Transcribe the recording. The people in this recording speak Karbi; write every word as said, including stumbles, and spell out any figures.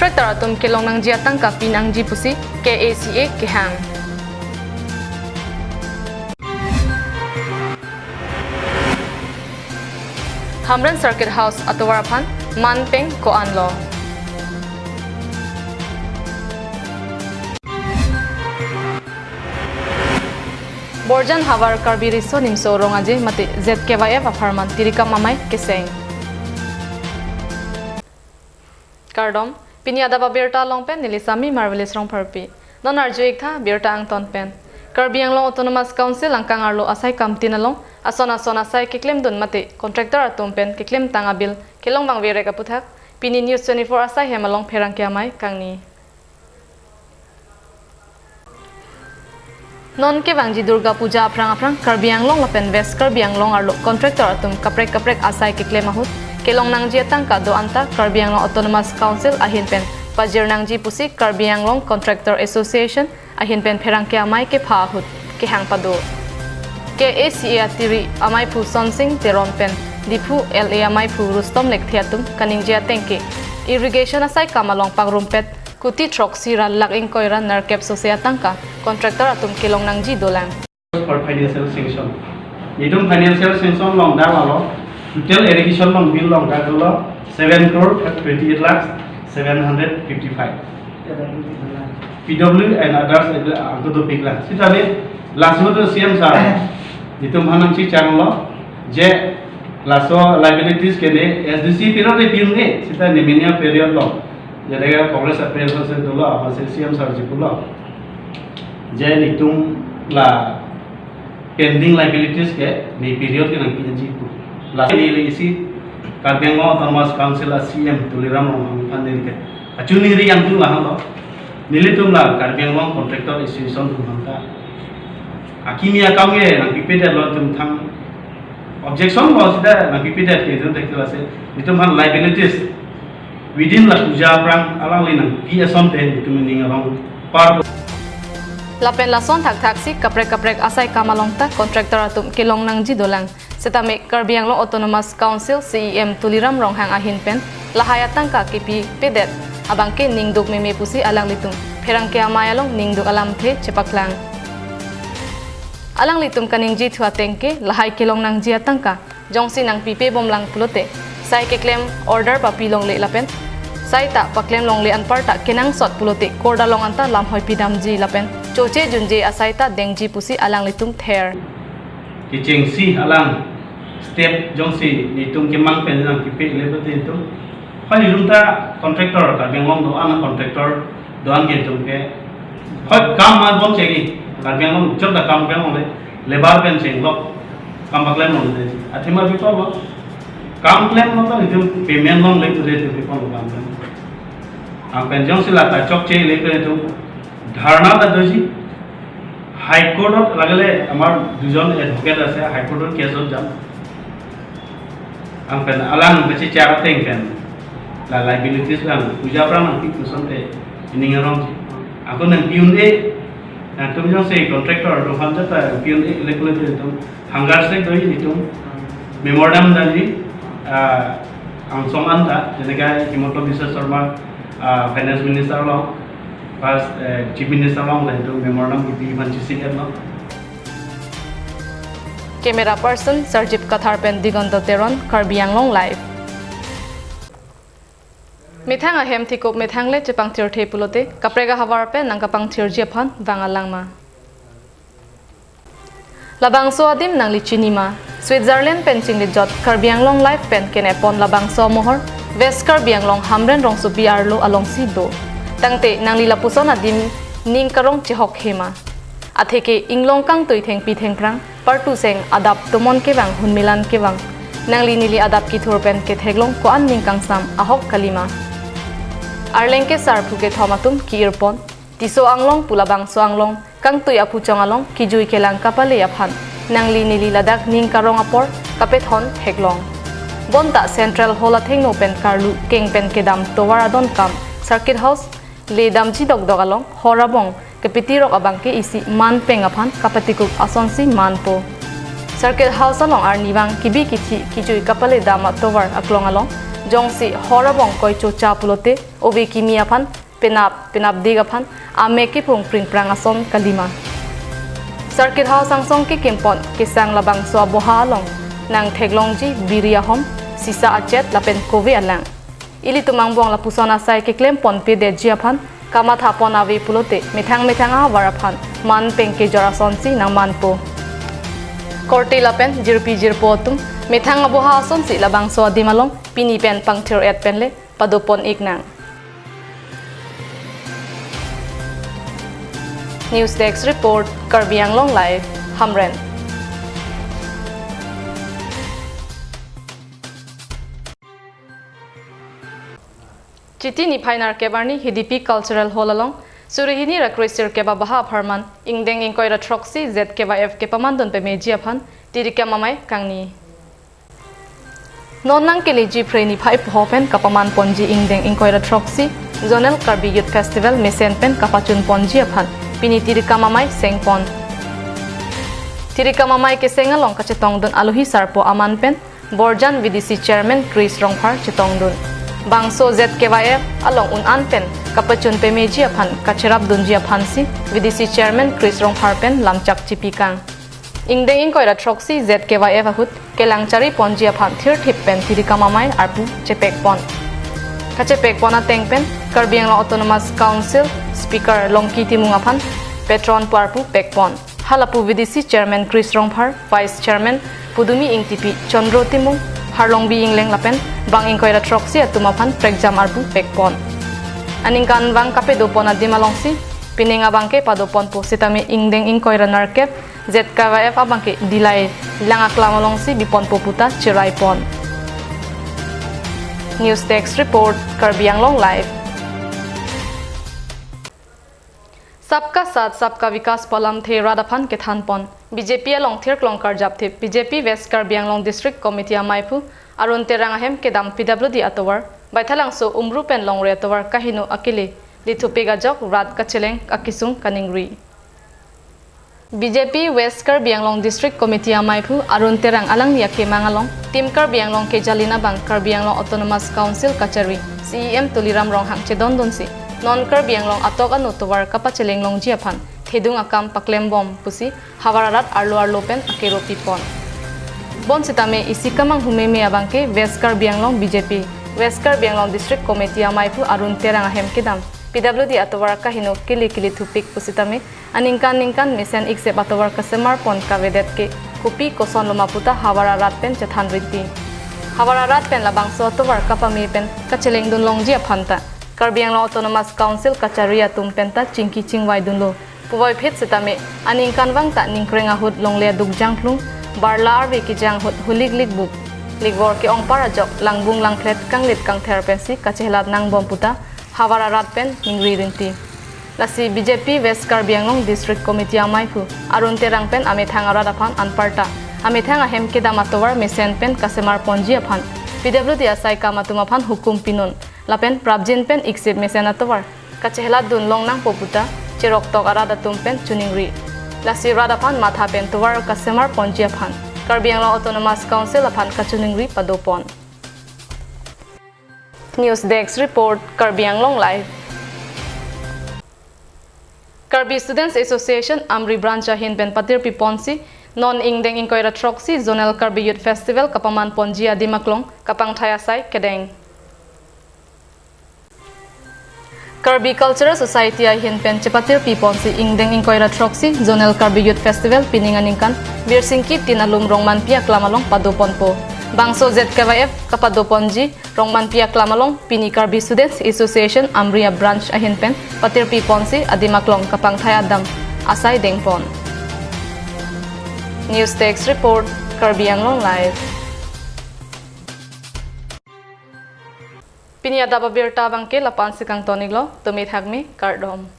Contractor atum kelong nangji atangka pinangji pusi K A C A kehang. Hamren Circuit House atovar aphan manpeng ko-anlo? Borjan havar Karbi Riso Nimso Rong Aje mate Z K Y F apharman tirikam amei keseng. Kardom, pini adap abirta along pen neli Sami Marvelous Rongpharpi. Non arju-ik tha birta angton pen. Karbi Anglong Autonomous Council angkang arlo asai kamtin along ason ason asai keklemdun mate contractor atum pen keklemtang abill kelong vangverek aputhak pini News twenty-four asai hem along pherangke amei kangni. Non kevangji Durga Puja aphrang aphrang Karbi Anglong lapen West Karbi Anglong arlo contractor atum kaprek kaprek asai keklem ahut kelong nangji atangka do-anta Karbi Anglong Autonomous Council ahin pen pajir nangji pusi Karbi Anglong Contractor Association ahin pen pherangke amei kepha ahut kehang pado. K A C A atiri ameiphu Sonsing Teron pen Diphu L A ameiphu Rustom Lekthe atum kaningje ateng ke irrigation asai kam along pangrumpet kuti throksi ra lakh ingkoi ra nerkep sose atangka contractor atum kelong nangji dolang. For financial sanction. Itum financial sanction longdamlo, total irrigation along bill longdamlo seven crore twenty-eight lakhs seven hundred fifty-five. P W and others, eh, angko dopiklang. Sitame laso atum C M sir itum aphan nangchechanglo je laso liabilities ke ne S D C period e pin ne, sita nemenia period lo. Jadi Congress appeal se dolo, apa se C M sir ji pulo je itum la pending liabilities ke ne period ke nangpinji pu. Lasi neli isi Karbi Anglong Autonomous Council a C M Tuliram Ronghang aphan neli ke kachiningri yang tu lahenlo. Nelitum la Karbi Anglong Contractor Association atum aphan ta akimi akam ke nangpipedetlo, itum thang objection lo sita nangpipedet ke itum thek lasi itum aphan liabilities within la puja aphrang alangli nangpi asonte itum ning arong par. Lapen lason thakthaksi kaprek kaprek asai kam along ta contractor atum kelong nangji dolang. Sitame Karbi Anglong Autonomous Council C E M Tuliram Ronghang ahin pen lahai atangka kepipedet abangke ningduk meme pusi alanglitum pherangke amei along ningduk alamthe chepaklang. Alanglitum kaningje thu ateng ke lahai kelong nangji atangka jongsi nangpipe bomlang pulote sai keklem order papi longle lapen sai ta paklem longle anparta kenangsot pulote court along anta lamhoi pidamji lapen choche junje asai ta dengji pusi alanglitum ther. Kechengsi alang step jongsi nelitum kemang pen nangpipe le pulote itum, hoi nelitum ta contractor Karbi Anglong do-an, contractor do-an ke itum ke hoi kam man bom chegi, Karbi Anglong jok ta kam klem longle, labour pen chenglok kam paklem longle. Athema bikolo kam klem longle itum payment longle pulote itum bikolo kam klem. Anpen jongsi la ta chokche le pulote itum dharna ta doji, High Court ot lagile amar dujon advocate ase, High Court ot case ot jam. Anpen alang besi chara teng pen la liabilities lang puja aphrang nangpi pu asonte ining arongji. Ako nangpi un-e, nangtum jongsi contractor atum aphan jata pi un-e le pulote itum hunger strike doji, itum memorandum damji, ah, angsong anta, jeneka Himanta Biswa Sarma, ah, Finance Minister along, first, eh, Chief Minister along, la itum memorandum kipi aphan chesik etlo. Camera person Sarjip Kathar pen Diganta Teron, Karbi Anglong Live. Methang ahem thikop methang le chepangthirthe pulote kaprek ahavar pen nangkapangthirji aphan vang alang ma? Labangso adim nangli chini ma? Switzerland pen chinglejot Karbi Anglong Live pen kenepon labangso amohor West Karbi Anglong Hamren rongsopi arlo alongsi do. Tangte nangli lapuson adim ning karong chehok he ma? Atheke inglong kangtui thengpi thengphrang, partu seng adap tomon kevang hunmilan kevang, nangli neli adap kithur pen ketheklong ko-an ning kangsam ahok kali ma? Arleng kesar phu kethom atum ki-irpon, Tisso Anglong pu labangso anglong kangtui aphuchong along kijui kelang kapale aphan nangli neli ladak ning karong apor kapethon theklong. Bonta Central Hall athengno pen karlu keng pen kedam tovar adonkam Circuit House le damji dokdok along hor abong kepetirok abangke isi manpeng aphan kapatikuk asonsi manpo. Circuit House along arnivang kibi kithi kijui kapale dam atovar aklong along Jongsi hor abong koi chocha pulote ove kimi aphan, penap, penapdik aphan, amek kephung pringprang ason kalima. Circuit House angsong kekimpon kesang labangso aboha along nangtheklongji biri ahom, sisa achet lapen kove alang. Ilitum angbong lapuson asai keklemponpedetji aphan kamathapon ave pulote methang methang ahavar aphan man pengkejor asonsi nangmanpo. Korte lapen jirpi jirpo atum methang aboha asonsi labangso adim along pini pen pangthir-et penle padopon-iknang. News Desk Report, Karbi Anglong Live, Hamren. Chiti niphai nerkep arni Hidipi Cultural Hall along suri hini ra kre sirkep abaha apharman ingdeng ingkoi ra throksi Z K Y F kepamandun pameji aphan tirikam amei kangni. Non nangkeleji Phre niphai pho pen kapamanponji ingdeng ingkoi ra throksi Zonal Karbi Youth Festival mesen pen kapachunponji aphan pini tirikam amei sengpon. Tirikam amei keseng along kachetongdun alohi sarpo aman pen Borjan V D C Chairman Chris Rongphar chetongdun. Bangso Z K Y F along un-an pen kapachun pameji aphan kacherapdunji aphansi V D C Chairman Chris Rongphar pen lamchak chipikang. Ingdeng ingkoi ra throksi Z K Y F ahut kelang chariponji aphan thirthip pen tirikam amei arpu chepekpon. Kachepekpon ateng pen Karbi Anglong Autonomous Council Speaker Longki Timung aphan patron pu arpu pekpon. Halapu V D C Chairman Chris Rongphar, Vice Chairman Pudumi Ingtipi, Chondro Timung, Harlongbi Ingleng lapen bang ingkoi ra throksi atum aphan prekjam arpu pekpon. Aningkanvang kapadopon adim alongsi pining abangke padoponpo sitame ingdeng ingkoi ra nerkep Z K Y F abangke Dillai lang aklam alongsi biponpo puta cheraipon. News Desk Report, Karbi Anglong Live. Sabka Saath Sabka Vikas pu alamthe rat aphan kethanpon B J P along thirklong karjapthip B J P West Karbi Anglong District Committee ameiphu Arun Terang ahem kedam P W D atovar Baithalangso Umru pen Longri atovar kaheno akele lithupik ajok rat kacheleng akesung kaningri. B J P West Karbi Anglong District Committee ameiphu Arun Terang alangli akemang along Team Karbi Anglong kejalin abang Karbi Anglong Autonomous Council kachari C E M Tuliram Ronghang chedondunsi non Karbi Anglong atok anu tovar kapacheleng longji aphan thedung akam paklembom pusi havar arat arlo arlo pen akero pipon. Bonsitame isi kemanghu meme abangke West Karbi Anglong B J P West Karbi Anglong District Committee ameiphu Arun Terang ahem kedam P W D atovar kaheno kele kelithupik pusitame aningkan ningkan mesen iksep atovar kasemarpon kavedet ke kopi kosonloma puta havar arat pen chethan rinti. Havar arat pen labangso atovar kapame pen kachelengdun longji aphanta Karbi Anglong Autonomous Council kachari atum penta chingki chingvaidunlo puvoiphit sitame aningkanvang ta ningkreng ahut longle aduk jangklung, barla arve kejang ahut hulik likbuk, likvor ke-ongpar ajok langbung langphlet kanglit kangther pensi kachehelat nangbom puta havar arat pen ningri rinti. Lasi B J P West Karbi Anglong District Committee ameiphu Arun Terang pen amethang arat aphan anparta amethang ahem kedam atovar mesen pen kasemarponji aphan P W D asaikam atum aphan hukum pinun lapen prapjin pen iksep mesen atovar kachehelatdun longnangpo puta cheroktok arat atum pen choningri. Lasi rat aphan matha pen tovar kasemarponji aphan Karbi Anglong Autonomous Council aphan kachoningri padopon. News Desk Report, Karbi Anglong Live. Karbi Students Association Amri Branch ahin pen patirpiponsi non ingdeng ingkoi ra throksi Zonal Karbi Youth Festival kapamanponji adim aklong kapangthai asai kedeng. Karbi Cultural Society ahin pen chepatirpiponsi ingdeng ingkoi ra throksi Zonal Karbi Youth Festival pining aningkan Birsingki tin alum Rongmanpi aklam along padoponpo. Bangso Z K Y F kapadoponji Rongmanpi aklam along pini Karbi Students Association Amri a branch ahin pen patirpiponsi adim aklong kapangthai adam asai dengpon. News Desk Report, Karbi Anglong Live. Pini adap abirta abangke lapu-ansi kangton-iklo, tumi thakmi, kardom.